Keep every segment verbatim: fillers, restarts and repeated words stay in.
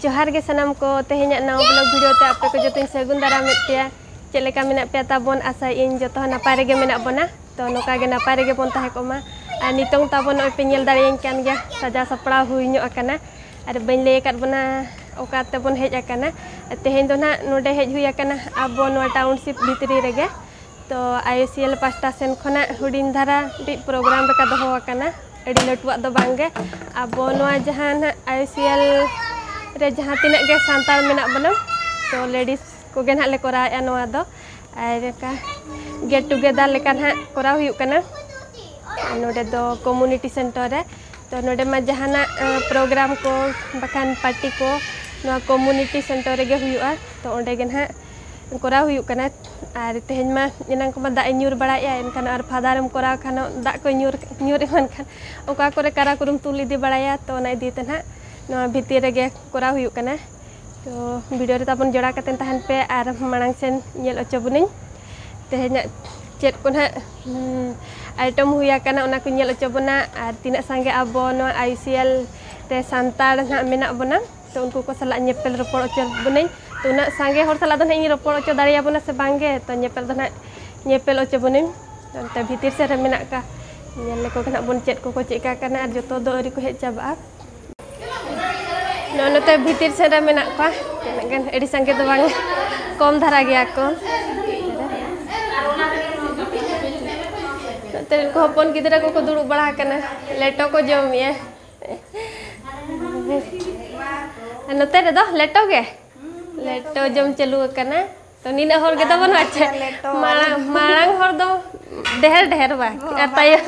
ᱡᱚᱦᱟᱨ ᱜᱮ ᱥᱟᱱᱟᱢ ᱠᱚ, ᱛᱮᱦᱮᱧᱟᱜ ᱱᱟᱣᱟ vlog video ᱛᱮ ᱟᱯᱮ ᱠᱚ ᱡᱚᱛᱚᱧ ᱥᱟᱹᱜᱩᱱ ᱫᱟᱨᱟᱢᱮᱫ ᱯᱮᱭᱟ᱾ ᱪᱮᱫ ᱞᱮᱠᱟ ᱢᱮᱱᱟᱜ ᱯᱮᱭᱟ ᱛᱟᱵᱚᱱ? ᱟᱥᱟᱭᱟᱹᱧ ᱡᱚᱛᱚ ᱦᱚᱸ ᱱᱟᱯᱟᱭ ᱨᱮᱜᱮ ᱢᱮᱱᱟᱜ ᱵᱚᱱᱟ᱾ ᱛᱚ ᱱᱚᱝᱠᱟ ᱜᱮ ᱱᱟᱯᱟᱭ ᱨᱮᱜᱮ ᱵᱚᱱ ᱛᱟᱦᱮᱸ ᱠᱚᱜ ᱢᱟ᱾ ᱟᱨ ᱱᱤᱛᱚᱝ ᱛᱟᱵᱚᱱ ᱱᱚᱜᱼᱚᱭ ᱯᱮ ᱧᱮᱞ ᱫᱟᱲᱮᱭᱟᱹᱧ ᱠᱟᱱ ᱜᱮᱭᱟ, ᱥᱟᱡᱟᱣ ᱥᱟᱯᱲᱟᱣ ᱦᱩᱭ ᱧᱚᱜ ᱟᱠᱟᱱᱟ᱾ ᱟᱨ ᱵᱟᱹᱧ ᱞᱟᱹᱭ ᱟᱠᱟᱫ ᱵᱚᱱᱟ ᱚᱠᱟ ᱛᱮᱵᱚᱱ ᱦᱮᱡ ᱟᱠᱟᱱᱟ᱾ ᱛᱮᱦᱮᱧ ᱫᱚ ᱱᱟᱦᱟᱜ ᱱᱚᱰᱮ ᱦᱮᱡ ᱦᱩᱭ ᱟᱠᱟᱱᱟ ᱟᱵᱚ ᱱᱚᱣᱟ township ᱵᱷᱤᱛᱨᱤ ᱨᱮᱜᱮ᱾ ᱛᱚ I O C L ᱯᱟᱦᱴᱟ ᱥᱮᱱ ᱠᱷᱚᱱᱟᱜ ᱦᱩᱰᱤᱧ ᱫᱷᱟᱨᱟ ᱢᱤᱫᱴᱤᱡ program ᱞᱮᱠᱟ ᱫᱚᱦᱚ ᱟᱠᱟᱱᱟ, ᱟᱹᱰᱤ ᱞᱟᱹᱴᱩᱣᱟᱜ ᱫᱚ ᱵᱟᱝ ᱜᱮ᱾ ᱟᱵᱚ ᱱᱚᱣᱟ ᱡᱟᱦᱟᱸ ᱱᱟᱦᱟᱜ I O C L ᱨᱮ ᱡᱟᱦᱟᱸ ᱛᱤᱱᱟᱹᱜ ᱜᱮ ᱥᱟᱱᱛᱟᱲ ᱢᱮᱱᱟᱜ ᱵᱚᱱᱟ, ᱛᱚ ladies ᱠᱚᱜᱮ ᱱᱟᱦᱟᱜ ᱞᱮ ᱠᱚᱨᱟᱣᱮᱫᱼᱟ ᱱᱚᱣᱟ ᱫᱚ᱾ ᱟᱨ ᱱᱚᱝᱠᱟ get together ᱞᱮᱠᱟ ᱱᱟᱦᱟᱜ ᱠᱚᱨᱟᱣ ᱦᱩᱭᱩᱜ ᱠᱟᱱᱟ᱾ ᱟᱨ ᱱᱚᱰᱮ ᱫᱚ community center ᱨᱮ, ᱛᱚ ᱱᱚᱰᱮ ᱢᱟ ᱡᱟᱦᱟᱱᱟᱜ, ᱮ, program ᱠᱚ ᱵᱟᱠᱷᱟᱱ party ᱠᱚ ᱱᱚᱣᱟ community center ᱨᱮᱜᱮ ᱦᱩᱭᱩᱜᱼᱟ᱾ ᱛᱚ ᱚᱸᱰᱮ ᱜᱮ ᱱᱟᱦᱟᱜ ᱠᱚᱨᱟᱣ ᱦᱩᱭᱩᱜ ᱠᱟᱱᱟ᱾ ᱟᱨ ᱛᱮᱦᱮᱧ ᱢᱟ ᱮᱱᱟᱝ ᱠᱚᱢᱟ ᱫᱟᱜ ᱮ ᱧᱩᱨ ᱵᱟᱲᱟᱭᱮᱫᱼᱟ, ᱮᱱᱠᱷᱟᱱ ᱟᱨ ᱯᱷᱟᱫᱟᱨᱮᱢ ᱠᱚᱨᱟᱣ ᱠᱷᱟᱱ ᱫᱟᱜ ᱠᱚ ᱧᱩᱨ, ᱧᱩᱨ ᱮᱢᱟᱱ ᱠᱷᱟᱱ ᱚᱠᱟ ᱠᱚᱨᱮ ᱠᱟᱨᱟ ᱠᱚᱨᱮᱢ ᱛᱩᱞ ᱤᱫᱤ ᱵᱟᱲᱟᱭᱟ᱾ ᱛᱚ ᱚᱱᱟ ᱤᱫᱤ ᱛᱮ ᱱᱟᱦᱟᱜ ᱱᱚᱣᱟ ᱵᱷᱤᱛᱤᱨ ᱨᱮᱜᱮ ᱠᱚᱨᱟᱣ ᱦᱩᱭᱩᱜ ᱠᱟᱱᱟ᱾ ᱛᱚ video ᱨᱮ ᱛᱟᱵᱚᱱ ᱡᱚᱲᱟᱣ ᱠᱟᱛᱮ ᱛᱟᱦᱮᱱ ᱯᱮ ᱟᱨ ᱢᱟᱲᱟᱝ ᱥᱮᱱ ᱧᱮᱞ ᱦᱚᱪᱚ ᱵᱚᱱᱟᱹᱧ ᱛᱮᱦᱮᱧᱟᱜ ᱪᱮᱫ ᱠᱚ ᱱᱟᱦᱟᱜ, ᱦᱩᱸ, item ᱦᱩᱭ ᱟᱠᱟᱱᱟ, ᱚᱱᱟ ᱠᱚ ᱧᱮᱞ ᱦᱚᱪᱚ ᱵᱚᱱᱟ᱾ ᱟᱨ ᱛᱤᱱᱟᱹᱜ ᱥᱟᱸᱜᱮ ᱟᱵᱚ ᱱᱚᱣᱟ I O C L ᱨᱮ ᱥᱟᱱᱛᱟᱲ ᱱᱟᱦᱟᱜ ᱢᱮᱱᱟᱜ ᱵᱚᱱᱟ, ᱛᱚ ᱩᱱᱠᱩ ᱠᱚ ᱥᱟᱞᱟᱜ ᱧᱮᱯᱮᱞ ᱨᱚᱯᱚᱲ ᱦᱚᱪᱚ ᱵᱚᱱᱟᱹᱧ᱾ ᱛᱚ ᱩᱱᱟᱹᱜ ᱥᱟᱸᱜᱮ ᱦᱚᱲ ᱥᱟᱞᱟᱜ ᱫᱚ ᱱᱟᱦᱟᱜ ᱤᱧ ᱨᱚᱯᱚᱲ ᱦᱚᱪᱚ ᱫᱟᱲᱮᱭᱟᱵᱚᱱᱟ ᱥᱮ ᱵᱟᱝ ᱜᱮ, ᱛᱚ ᱧᱮᱯᱮᱞ ᱫᱚ ᱱᱟᱦᱟᱜ ᱧᱮᱯᱮᱞ ᱦᱚᱪᱚ ᱵᱚᱱᱟᱹᱧ᱾ ᱚᱱᱛᱮ ᱵᱷᱤᱛᱤᱨ ᱥᱮᱫ ᱨᱮ ᱢᱮᱱᱟᱜ ᱠᱚᱣᱟ, ᱧᱮᱞ ᱞᱮᱠᱚ ᱜᱮ ᱱᱟᱦᱟᱜ ᱵᱚᱱ ᱪᱮᱫ ᱠᱚᱠᱚ ᱪᱮᱫ ᱠᱟᱜ ᱠᱟᱱᱟ, ᱟᱨ ᱡᱚᱛᱚ ᱫᱚ ᱟᱹᱣᱨᱤ ᱠᱚ ᱦᱮᱡ ᱪᱟᱵᱟᱜᱼᱟ᱾ ᱱᱚᱜᱼᱚ ᱱᱚᱛᱮ ᱵᱷᱤᱛᱤᱨ ᱥᱮᱫ ᱨᱮ ᱢᱮᱱᱟᱜ ᱠᱚᱣᱟ, ᱛᱤᱱᱟᱹᱜ ᱜᱟᱱ, ᱟᱹᱰᱤ ᱥᱟᱸᱜᱮ ᱫᱚ ᱵᱟᱝ, ᱠᱚᱢ ᱫᱷᱟᱨᱟ ᱜᱮᱭᱟ ᱠᱚ᱾ ᱱᱚᱛᱮ ᱨᱮᱱ ᱠᱚ ᱦᱚᱯᱚᱱ ᱜᱤᱫᱽᱨᱟᱹ ᱠᱚᱠᱚ ᱫᱩᱲᱩᱵ ᱵᱟᱲᱟ ᱟᱠᱟᱱᱟ, ᱞᱮᱴᱚ ᱠᱚ ᱡᱚᱢᱮᱜᱼᱟ᱾ ᱟᱨ ᱱᱚᱛᱮ ᱨᱮᱫᱚ ᱞᱮᱴᱚ ᱜᱮ, ᱞᱮᱴᱚ ᱡᱚᱢ ᱪᱟᱹᱞᱩ ᱟᱠᱟᱱᱟ᱾ ᱛᱚ ᱱᱤᱱᱟᱹᱜ ᱦᱚᱲ ᱜᱮ ᱛᱟᱵᱚᱱ ᱟᱨ ᱪᱮᱫ? ᱞᱮᱴᱚ᱾ ᱢᱟᱲᱟᱝ, ᱢᱟᱲᱟᱝ ᱦᱚᱲ ᱫᱚ ᱰᱷᱮᱨ ᱰᱷᱮᱨ ᱵᱟ, ᱟᱨ ᱛᱟᱭᱚᱢ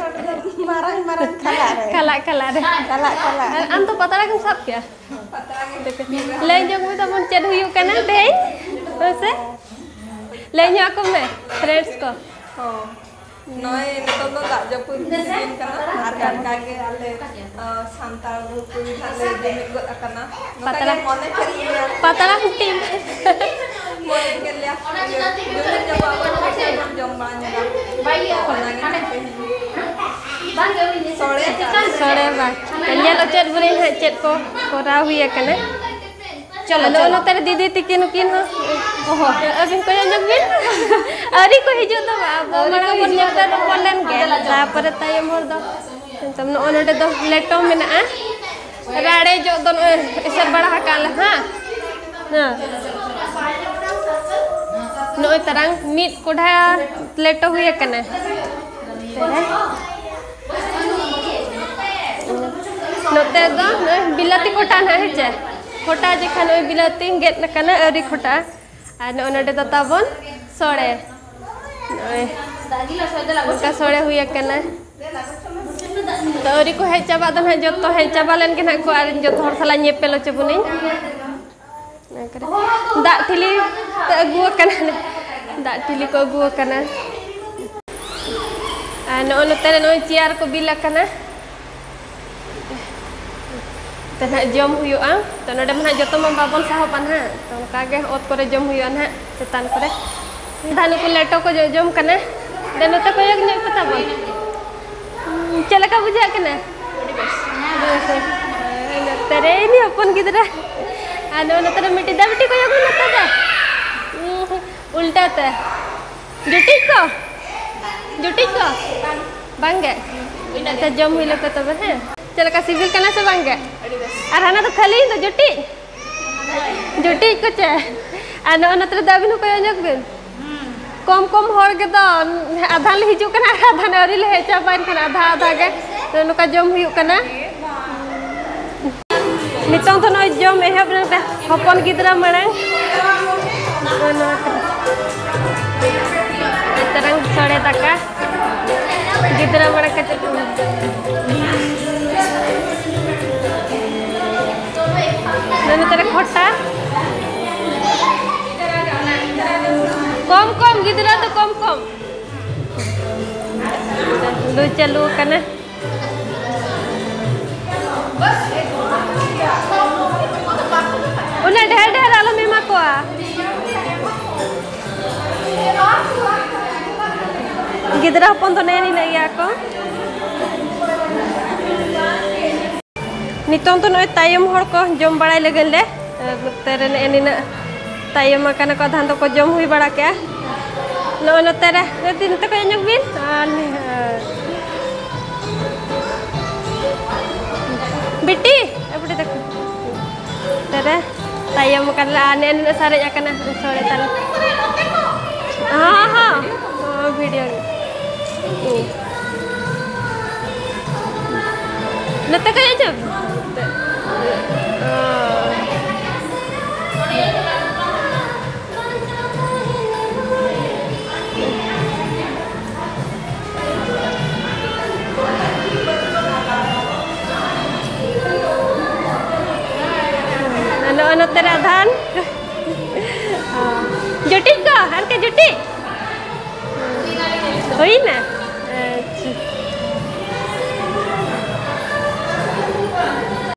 ᱢᱟᱨᱟᱝ ᱢᱟᱨᱟᱝ ᱠᱷᱟᱞᱟᱜ ᱨᱮ᱾ ᱠᱷᱟᱞᱟᱜ, ᱠᱷᱟᱞᱟᱜ ᱨᱮ᱾ ᱠᱷᱟᱞᱟᱜ, ᱠᱷᱟᱞᱟᱜ᱾ ᱟᱨ ᱟᱢ ᱫᱚ ᱯᱟᱛᱲᱟ ᱜᱮᱢ ᱥᱟᱵ ᱠᱮᱜᱼᱟ? ᱞᱟᱹᱭ ᱧᱚᱜ ᱢᱮ ᱛᱟᱵᱚᱱ ᱪᱮᱫ ᱦᱩᱭᱩᱜ ᱠᱟᱱᱟ ᱛᱮᱦᱮᱧ? ᱦᱮᱸ ᱥᱮ? ᱞᱟᱹᱭ ᱧᱚᱜ ᱟᱠᱚ ᱢᱮ, friends ᱠᱚ᱾ ᱦᱚᱸ᱾ ᱱᱚᱜᱼᱚᱭ ᱱᱤᱛᱚᱜ ᱫᱚ ᱫᱟᱜ ᱡᱟᱹᱯᱩᱫ season ᱠᱟᱱᱟ, ᱟᱨ ᱴᱟᱴᱠᱟ ᱜᱮ ᱟᱞᱮ, ᱟᱸ, ᱥᱟᱱᱛᱟᱲ ᱜᱩᱨᱩᱯ ᱠᱚ ᱢᱤᱫ ᱫᱷᱟᱣ ᱞᱮ ᱡᱩᱢᱤᱫ ᱜᱚᱫ ᱟᱠᱟᱱᱟ᱾ ᱱᱚᱝᱠᱟ ᱯᱟᱛᱲᱟ, ᱜᱮ ᱢᱚᱱᱮ ᱠᱮᱫ ᱞᱮᱭᱟ᱾ ᱯᱟᱛᱲᱟ ᱦᱩᱴᱤᱧ᱾ ᱢᱚᱱᱮ ᱠᱮᱫ ᱞᱮᱭᱟ, ᱤᱭᱟᱹ, ᱡᱩᱢᱤᱫ ᱧᱚᱜᱚᱜ ᱟᱵᱚᱱ, ᱯᱤᱴᱷᱟᱹ ᱵᱚᱱ ᱡᱚᱢ ᱵᱟᱲᱟ ᱧᱚᱜᱟ᱾ ᱛᱚ ᱚᱱᱟ ᱜᱮ ᱱᱟᱜ ᱛᱮᱦᱮᱧ ᱥᱚᱲᱮ ᱟᱠᱟᱫ ᱞᱮ᱾ ᱥᱚᱲᱮ ᱵᱟᱝ᱾ ᱧᱮᱞ ᱦᱚᱪᱚᱭᱮᱫ ᱵᱚᱱᱟᱹᱧ ᱦᱟᱸᱜ ᱪᱮᱫ ᱠᱚ ᱠᱚᱨᱟᱣ ᱦᱩᱭ ᱟᱠᱟᱱᱟ᱾ ᱪᱚᱞᱚ, ᱟᱫᱚ ᱪᱚᱞᱚ᱾ ᱱᱚᱛᱮ ᱨᱮ ᱫᱤᱫᱤ ᱛᱤᱠᱤᱱ ᱱᱩᱠᱤᱱ ᱦᱚᱸ᱾ ᱚᱦᱚ᱾ ᱟᱹᱵᱤᱱ ᱠᱚᱭᱚᱜ ᱧᱚᱜ ᱵᱤᱱ᱾ ᱟᱹᱣᱨᱤ ᱠᱚ ᱦᱤᱡᱩᱜ ᱫᱚ ᱵᱟ, ᱟᱵᱚ ᱟᱹᱣᱨᱤ ᱢᱟᱲᱟᱝ ᱠᱚ ᱵᱚᱱ ᱦᱤᱡᱩᱜᱼᱟ᱾ ᱧᱮᱯᱮᱞ ᱨᱚᱯᱚᱲ ᱞᱮᱱ ᱜᱮ᱾ ᱛᱟᱨᱯᱚᱨᱮ ᱛᱟᱭᱚᱢ ᱦᱚᱲ ᱫᱚ᱾ ᱱᱤᱛᱚᱝ ᱱᱚᱜᱼᱚ ᱱᱚᱰᱮ ᱫᱚ ᱞᱮᱴᱚ ᱢᱮᱱᱟᱜᱼᱟ᱾ ᱨᱟᱲᱮ ᱡᱚᱜ ᱫᱚ ᱱᱚᱜᱼᱚᱭ ᱮᱥᱮᱫ ᱵᱟᱲᱟ ᱟᱠᱟᱫ ᱞᱮ ᱦᱟᱸᱜ᱾ ᱦᱮᱸ᱾ ᱱᱚᱜᱼᱚᱭ ᱛᱟᱨᱟᱝ ᱢᱤᱫ ᱠᱚᱰᱷᱟ ᱞᱮᱴᱚ ᱦᱩᱭ ᱟᱠᱟᱱᱟ᱾ ᱱᱚᱛᱮ ᱫᱚ ᱱᱚᱜᱼᱚᱭ ᱵᱤᱞᱟᱹᱛᱤ ᱠᱷᱚᱴᱟ ᱱᱟᱦᱟᱜ, ᱦᱮᱸ ᱪᱮ? ᱠᱷᱚᱴᱟ ᱡᱚᱠᱷᱟᱱ ᱱᱚᱜᱼᱚᱭ ᱵᱤᱞᱟᱹᱛᱤ ᱜᱮᱫ ᱟᱠᱟᱱᱟ, ᱟᱹᱣᱨᱤ ᱠᱷᱚᱴᱟᱜᱼᱟ᱾ ᱟᱨ ᱱᱚᱜᱼᱚᱭ ᱱᱚᱰᱮ ᱫᱚ ᱛᱟᱵᱚᱱ ᱥᱚᱲᱮ᱾ ᱱᱚᱜᱼᱚᱭ ᱱᱚᱝᱠᱟ ᱥᱚᱲᱮ ᱦᱩᱭ ᱟᱠᱟᱱᱟ᱾ ᱛᱚ ᱟᱹᱣᱨᱤ ᱠᱚ ᱦᱮᱡ ᱪᱟᱵᱟᱜ ᱫᱚ ᱱᱟᱦᱟᱜ, ᱡᱚᱛᱚ ᱦᱮᱡ ᱪᱟᱵᱟ ᱞᱮᱱ ᱜᱮ ᱱᱟᱦᱟᱜ ᱠᱚ ᱟᱨ ᱡᱚᱛᱚ ᱦᱚᱲ ᱥᱟᱞᱟᱜ ᱧᱮᱯᱮᱞ ᱦᱚᱪᱚ ᱵᱚᱱᱟᱹᱧ᱾ ᱚᱱᱟ ᱠᱚᱨᱮ ᱫᱟᱜ ᱴᱷᱤᱞᱤ ᱠᱚ ᱟᱹᱜᱩ ᱟᱠᱟᱱᱟ᱾ ᱫᱟᱜ ᱴᱷᱤᱞᱤ ᱠᱚ ᱟᱹᱜᱩ ᱟᱠᱟᱱᱟ᱾ ᱟᱨ ᱱᱚᱜᱼᱚ ᱱᱚᱛᱮ ᱨᱮ ᱱᱚᱜᱼᱚᱭ ᱪᱮᱭᱟᱨ ᱠᱚ ᱵᱤᱞ ᱟᱠᱟᱱᱟ᱾ ᱛᱮ ᱱᱟᱦᱟᱜ ᱡᱚᱢ ᱦᱩᱭᱩᱜᱼᱟ᱾ ᱛᱚ ᱱᱚᱰᱮ ᱢᱟ ᱱᱟᱦᱟᱜ ᱡᱚᱛᱚ ᱢᱟ ᱵᱟᱵᱚᱱ ᱥᱟᱦᱚᱵᱟ ᱱᱟᱦᱟᱜ, ᱛᱚ ᱚᱱᱠᱟ ᱜᱮ ᱚᱛ ᱠᱚᱨᱮ ᱡᱚᱢ ᱦᱩᱭᱩᱜᱼᱟ ᱱᱟᱦᱟᱜ, ᱪᱮᱛᱟᱱ ᱠᱚᱨᱮ᱾ ᱫᱷᱟ ᱱᱩᱠᱩ ᱞᱮᱴᱚ ᱠᱚ ᱡᱚ-, ᱡᱚᱢ ᱠᱟᱱᱟ᱾ ᱫᱮ ᱱᱚᱛᱮ ᱠᱚᱭᱚᱜ ᱧᱚᱜ ᱯᱮ ᱛᱟᱵᱚᱱ᱾ ᱦᱩᱸ, ᱪᱮᱫ ᱞᱮᱠᱟ ᱵᱩᱡᱷᱟᱹᱜ ᱠᱟᱱᱟ? ᱟᱹᱰᱤ ᱵᱮᱥ᱾ ᱦᱮᱸ, ᱱᱚᱛᱮ ᱨᱮ ᱤᱧ ᱦᱚᱯᱚᱱ ᱜᱤᱫᱽᱨᱟᱹ᱾ ᱟᱨ ᱱᱚᱜᱼᱚ ᱱᱚᱛᱮ ᱨᱮ ᱢᱤᱫᱴᱤᱡ ᱫᱟ ᱵᱤᱴᱤ ᱠᱚᱭᱚᱜ ᱢᱮ ᱱᱚᱛᱮ ᱨᱮ᱾ ᱩᱸ, ᱩᱞᱴᱟᱹ ᱛᱮ᱾ ᱡᱩᱴᱤᱡ ᱠᱚ? ᱡᱩᱴᱤᱡ ᱠᱚ? ᱵᱟᱝ ᱜᱮ? ᱟᱪᱪᱷᱟ, ᱡᱚᱢ ᱦᱩᱭ ᱞᱮᱯᱮ ᱛᱚᱵᱮ, ᱦᱮᱸ? ᱪᱮᱫ ᱞᱮᱠᱟ ᱥᱤᱵᱤᱞ ᱠᱟᱱᱟ ᱥᱮ ᱵᱟᱝ ᱜᱮ? ᱟᱹᱰᱤ ᱵᱮᱥ᱾ ᱟᱨ ᱦᱟᱱᱟ ᱫᱚ ᱠᱷᱟᱹᱞᱤ ᱫᱚ ᱡᱩᱴᱤᱡ? ᱡᱩᱴᱤᱡ ᱠᱚ ᱪᱮ? ᱟᱨ ᱱᱚᱜᱼᱚ ᱱᱚᱛᱮ ᱨᱮᱫᱚ ᱟᱹᱵᱤᱱ ᱦᱚᱸ ᱠᱚᱭᱚᱜ ᱧᱚᱜ ᱵᱤᱱ᱾ ᱠᱚᱢ ᱠᱚᱢ ᱦᱚᱲ ᱜᱮᱫᱚ, ᱟᱫᱷᱟ ᱞᱮ ᱦᱤᱡᱩᱜ ᱠᱟᱱᱟ ᱟᱨ ᱟᱫᱷᱟ ᱟᱹᱣᱨᱤ ᱞᱮ ᱦᱮᱡ ᱪᱟᱵᱟ, ᱮᱱᱠᱷᱟᱱ ᱟᱫᱷᱟ ᱟᱫᱷᱟ ᱜᱮ ᱱᱚᱜᱼᱚ ᱱᱚᱝᱠᱟ ᱡᱚᱢ ᱦᱩᱭᱩᱜ ᱠᱟᱱᱟ᱾ ᱱᱤᱛᱚᱝ ᱫᱚ ᱱᱚᱜᱼᱚᱭ ᱡᱚᱢ ᱮᱦᱚᱵ ᱞᱮᱱ ᱛᱮ ᱦᱚᱯᱚᱱ ᱜᱤᱫᱽᱨᱟᱹ ᱢᱟᱲᱟᱝ᱾ ᱱᱚᱜᱼᱚ ᱱᱚᱣᱟ ᱠᱚ᱾ ᱛᱟᱨᱟᱝ ᱥᱚᱲᱮ ᱫᱟᱠᱟ᱾ ᱜᱤᱫᱽᱨᱟᱹ ᱢᱟᱲᱟᱝ ᱠᱟᱛᱮ ᱠᱚ᱾ ᱱᱚᱛᱮ ᱨᱮ ᱠᱷᱚᱴᱟ᱾ ᱠᱚᱢ ᱠᱚᱢ ᱜᱤᱫᱽᱨᱟᱹ ᱫᱚ ᱠᱚᱢ ᱠᱚᱢ᱾ ᱞᱩ ᱪᱟᱹᱞᱩ ᱟᱠᱟᱱᱟ᱾ ᱩᱱᱟᱹᱜ ᱰᱷᱮᱨ ᱰᱷᱮᱨ ᱟᱞᱚᱢ ᱮᱢᱟ ᱠᱚᱣᱟ᱾ ᱜᱤᱫᱽᱨᱟᱹ ᱦᱚᱯᱚᱱ ᱫᱚ ᱱᱮ ᱱᱤᱱᱟᱹᱜ ᱜᱮᱭᱟ ᱠᱚ᱾ ᱱᱤᱛᱚᱝ ᱫᱚ ᱱᱚᱜᱼᱚᱭ ᱛᱟᱭᱚᱢ ᱦᱚᱲ ᱠᱚ ᱡᱚᱢ ᱵᱟᱲᱟᱭ ᱞᱟᱹᱜᱤᱫ ᱞᱮ ᱱᱚᱛᱮ ᱨᱮ ᱱᱮᱜᱼᱮ ᱱᱤᱱᱟᱹᱜ ᱛᱟᱭᱚᱢ ᱟᱠᱟᱱᱟ ᱠᱚ, ᱟᱫᱷᱟᱱ ᱫᱚᱠᱚ ᱡᱚᱢ ᱦᱩᱭ ᱵᱟᱲᱟ ᱠᱮᱜᱼᱟ᱾ ᱱᱚᱜᱼᱚᱭ ᱱᱚᱛᱮ ᱨᱮ, ᱱᱚᱛᱮ, ᱱᱚᱛᱮ ᱠᱚᱭᱚᱜ ᱧᱚᱜ ᱵᱤᱱ᱾ ᱟᱨ ᱱᱤ-, ᱵᱤᱴᱤ, ᱮ ᱵᱤᱴᱤ ᱛᱟᱠᱚ᱾ ᱱᱚᱛᱮ ᱨᱮ ᱛᱟᱭᱚᱢ ᱟᱠᱟᱱᱟ, ᱟᱨ ᱱᱮᱜᱼᱮ ᱱᱤᱱᱟᱹᱜ ᱥᱟᱨᱮᱡ ᱟᱠᱟᱱᱟ ᱥᱚᱲᱮ ᱛᱟᱞᱮ᱾ ᱦᱚᱸ, ᱦᱚᱸ, ᱦᱚᱸ, ᱵᱷᱤᱰᱤᱭᱳ ᱜᱮ᱾ ᱱᱚᱛᱮ ᱠᱚᱭᱚᱜ ᱧᱚᱜ᱾ ᱚ᱾ ᱱᱚᱜᱼᱚ ᱱᱚᱛᱮ ᱨᱮ ᱟᱫᱷᱟᱱ᱾ ᱚ᱾ ᱡᱩᱴᱤᱡ ᱠᱚ, ᱟᱨ ᱠᱚ ᱡᱩᱴᱤᱡ᱾ ᱦᱩᱭᱱᱟ?